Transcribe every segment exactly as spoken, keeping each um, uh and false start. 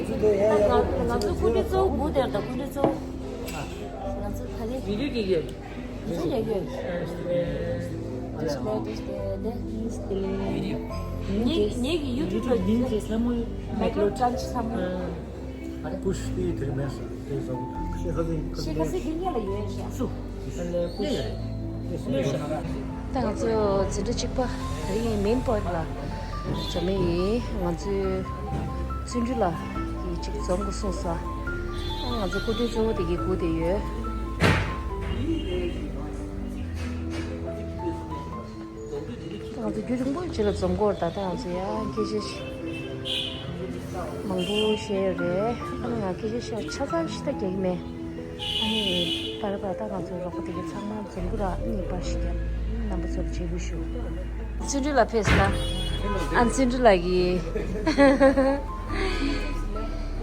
ང་ང་ཚོ་སྐུ་མགྲོན་གཙོ་བོ་སྒུག་བསྡད་ད། སྐུ་མགྲོན་གཙོ་བོ། ང་ཚོ་ད་རེས་བི་ཌིའོ་རྒྱག་གི་ཡོད། ང་ཚོ་རྒྱག་གི་ཡོད། དེ་ངའི་ངའི་གི་ཡུ་ཊུབ་ལ་མའི་ཀྲོ་ཀྲན་ཆི་ལྷ་མོ། ཁུ་ཤི་དེ་དེར་མེད་ས་དེ་བཟོ་གི་ཤི་ཁ་སི་ཤི་ཁ་སི་དེ་ངེད་ལ་ཡོད་ཤག་སུ། ད་ང་ཚོ་འཛིན་གྲྭ་གཅིག་པ་དེ་རིང་མེན་པོའིན་ཊི་ལ་འཛོམས་ཡིན། ང་ཚོའི་བརྩོན་འགྲུས་ལགས་ཀྱིས་ཅིག་འཛོམས་དགོས་གསུངས་སོང་། ང་ཚོ་སྐུ་མགྲོན་གཙོ་བོ་དེ་གིས་སྒུག་བསྡད་ཡོད། ང་ཚོ་རྒྱུན་རིང་པོའི་རྗེས་ལ་འཛོམས་ཀྱི་ཡོད་རེད། ད་ལྟ་ང་ཚོ་ཡང་སྐད་ཆ་མང་པོ་བཤད་ཡོད་རེད། ཨ་ནི་ང་སྐད་ཆ་བཤད་ཆ་ཚང་ཞིག་ད་རྒྱག་གི་མེད། ཨ་ནི་པར་པར་ད་ང་ཚོའི་རོགས་པ་དེ་གའི་ཚང་མ་འཛོམས་ཀྱི་ར། ཨ་ནི་པར་ཞིག་རྒྱབ། རྣམ་པ་ཚོར་མཇལ་ཁ་ཞུ། བརྩོན་འགྲུས་ལགས་ཕེབས་ད། ཨ། བརྩོན་འགྲུས་ལགས་ཀྱིས།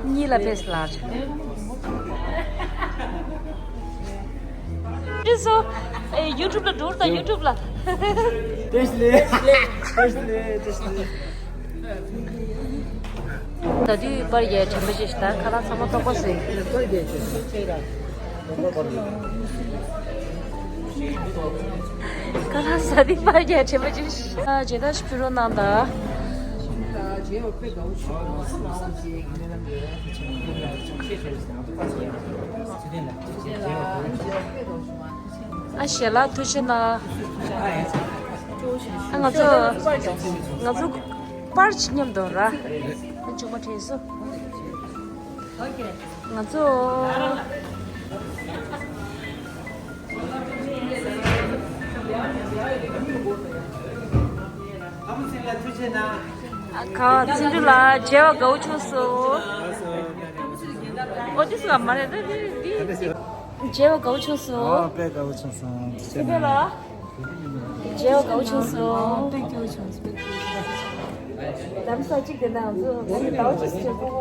གཉིས་ལ་ཕེབས་ལགས། ཁྲི་སོ། ཨེ། ཡུ་ཊུབ་ལ་འགྲོ་དང་། ཡུ་ཊུབ་ལ། བཀྲ་ཤིས་བདེ་ལེགས། བཀྲ་ཤིས་བདེ་ལེགས། བཀྲ་ཤིས་བདེ་ལེགས། ད་དུས་པར་རྒྱག་དྲན་པ་ཅིག་ད་ཁ་ལག་ཚང་མ་ལྟོགས་པ་ཟེར། པར་རྒྱག་ཅིག་ཁ་ལག་ཟ་དུས་པར་རྒྱག་དྲན་པ་ཅིག་ཨ། མཇལ་དར་ཞིག་ཕུལ་རོགས་གནང་ད། ཨ། ཞལ་ལག་ཐུགས་རྗེ་གནང་། ཨ། ང་ཚོ་ང་ཚོ་པར་ཅིག་མཉམ་དུ་ར། ཨ། ཅུང་མ་དྲན་སོང་། ང་ཚོ། ཨ། ཁ་བརྩོན་འགྲུས་ལགས་མཇལ་བ་དགའ་བོ་བྱུང་སོང་། ཨོ། འདི་སུ་ལ་མ་རེད་ད། འདི་འདི་འདི། མཇལ་བ་དགའ་བོ་བྱུང་སོང་། ཨ། དཔེ་དགའ་བོ་བྱུང་སོང་། སུ་ཕེབས་ལ། མཇལ་བ་དགའ་བོ་བྱུང་སོང་། དཔེ་སྐྱིད་པོ་བྱུང་སོང་། ལམ་སང་གཅིག་དེ་ན་ང་ཚོ་ང་ཚོ་ཟླ་བ་གཅིག་ཅིག་ཕོག་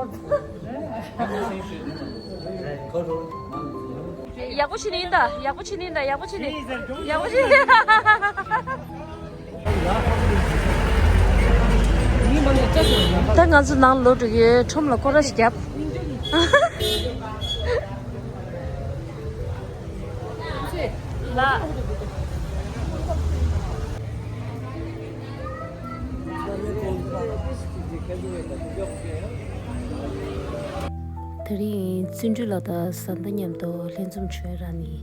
ཡག་པོ་བྱས་ནས་ཡིན་ད། ཡག་པོ་བྱས་ནས་ཡིན་ད། ཡག་པོ་བྱས་ནས། ཡག་པོ་བྱས་ནས། ད་ང་ཚོ་ནང་ལོག་འགྲོ་གི་ཡོད། ཁྲོམ་ལ་སྐོར་ར་ཞིག་བརྒྱབ། ལ། དེ་རིང་བརྩོན་འགྲུས་ལགས་དང་བཟའ་ཟླ་མཉམ་དུ་ལྷན་འཛོམས་བྱུང་ར་ནི་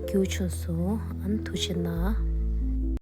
སྐྱིད་པོ་བྱུང་སོང་། ཨ་ནི་ཐུགས་རྗེ་གནང་།